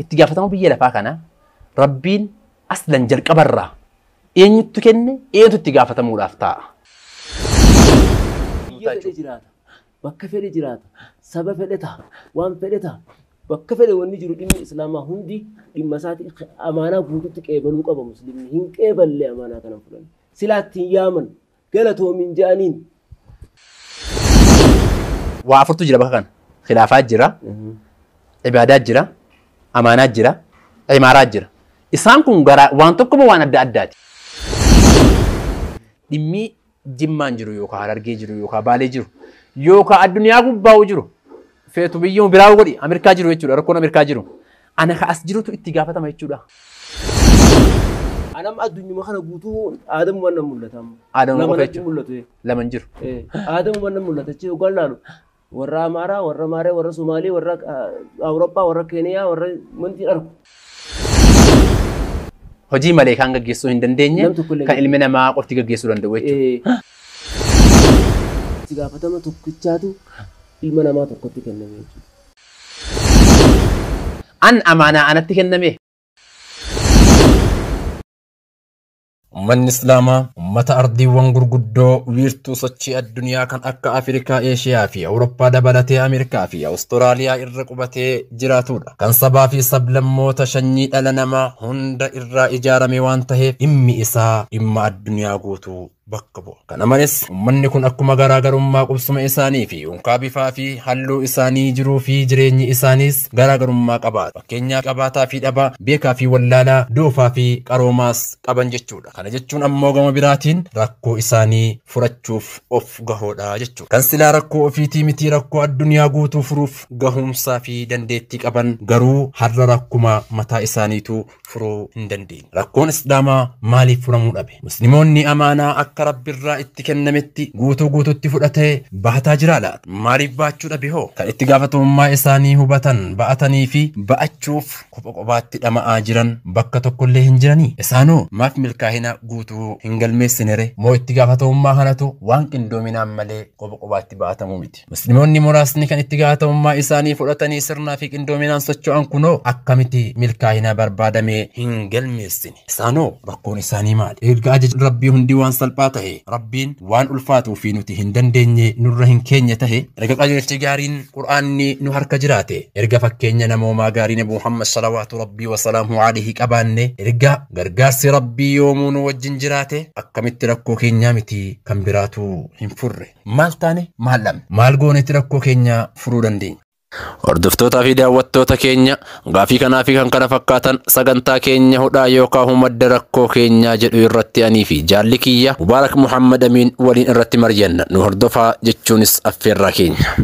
Itti gaafatama biyya lafaa kana Rabbiin aslan jalqabarraa eenyutti kenne eenyutu itti gaafatamuudhaaf taa'a. Biyya fedhe jiraata, bakka fedhe jiraata, saba fedhe ta'a, waan fedhe ta'a. Bakka fedhe wanni jiru dhimmi Islaamaa hundi dhimma isaati amaanaa guututti qeebaluu qaba muslimni. Hin qeeballe amaanaa kana fudhanne. Silaa ittiin yaaman galatoomin je'aniin. Waa afurtu jira bakka kana. Khilaafaa jira, ibaadaa jira, amaanaa jira, imaaraa jira. Isaan kun garaa waan tokkuma waan adda addaati. Dhimmi Jimmaan jiru yookaan Harargee jiru yookaan Baalee jiru yookaan addunyaa gubbaa'u jiru feetu biyyuma biraa godhi Ameerikaa jiru jechuudha rakkoon Ameerikaa jiru. Ana ka as jirutu itti gaafatama jechuudha. Anam addunyuma kana guutuu aadamumaan nan mul'ata amma. Aadamuma Lama qofa natti jechuudha. mul'atu. Lama hin jiru. Aadamuma nan mul'ata jechuudha hoggaan laalu. Warra Amaaraa, warra Maaree, warra Somaalee, warra Awurooppaa, warra Keeniyaa, warra wanti argu. Hojii malee kan gaggeessuu hin dandeenye Nam tokko illee kan ilmi namaa qofti gaggeessuu danda'u jechuudha. Itti gaafatama tokkichaatu ilma namaa tokkotti kenname jechuudha. An amaanaa anatti kenname. Uummanni Islaamaa uummata ardiiwwan gurguddoo wiirtuu sochii addunyaa kan akka Afrikaa, Eeshiyaa fi Awurooppaa dabalatee Ameerikaa fi Awustiraaliyaa irra qubatee jiraatudha. Kan sabaa fi sablammoota sanyii dhala namaa hunda irraa ijaarame waan ta'eef dhimmi isaa dhimma addunyaa guutuu bakka bu'a. Kana malees uummanni kun akkuma garaagarummaa qubsuma isaanii fi unkaa bifaa fi halluu isaanii jiruu fi jireenyi isaaniis garaagarummaa qabaata. Fakkeenyaaf qabaataa fi dhabaa, beekaa fi wallaalaa, doofaa fi qaroomaas qaban jechuudha. Kana jechuun ammoo gama biraatiin rakkoo isaanii furachuuf of gahoodha jechuudha. Kan silaa rakkoo ofiitii miti rakkoo addunyaa guutuu furuuf gahumsaa fi dandeettii qaban garuu har'a rakkuma mataa isaaniitu furuu hin dandeenye. Rakkoon Islaamaa maaliif furamuu dhabe? Musliimoonni amaanaa akka Rabbirraa itti kennametti guutuu guututti fudhatee baataa jira laata? Maaliif baachuu dhabe hoo? Kan itti gaafatamummaa isaanii hubatan ba'atanii fi ba'achuuf kopha kophaatti dhama'aa jiran bakka tokkollee hin jiranii? Isaanoo maaf milkaa'ina guutuu hin galmeessine ree? Moo itti gaafatamummaa kanatu waan qindoominaan malee kopha kophaatti ba'atamuu miti? Musliimoonni muraasni kan itti gaafatamummaa isaanii fudhatanii sirnaa fi qindoominaan socho'an kunoo akkamitti milkaa'ina barbaadame hin galmeessine? Isaanoo rakkoon isaanii maali? Erga ajaja Rabbii hundi waan salphaa ta'e Rabbiin waan ulfaatuu fi nuti hin dandeenye nurra hin keenye ta'e erga qajeelchi gaariin Qur'aanni nu harka jiraate erga fakkeenya namoomaa gaarii Nabi Muhammad salawaatu Rabbii wa salaamu alayhi qabaanne erga gargaarsi Rabbii yoomuu nu wajjin jiraate akkamitti rakkoo keenyaa miti kan biraatu hin furre? Maal taane maal dhabne? Maal goonetti rakkoo keenya furuu dandeenya? Hordoftootaa fi daawwattoota keenya gaafii kanaa fi kan kana fakkaatan sagantaa keenya hudhaa yookaan madda rakkoo keenyaa jedhu irratti anii fi jaalli kiyya Mubaarak Muhammad Amiin waliin irratti mari'anna. Nu hordofaa jechuunis affeerraa keenya.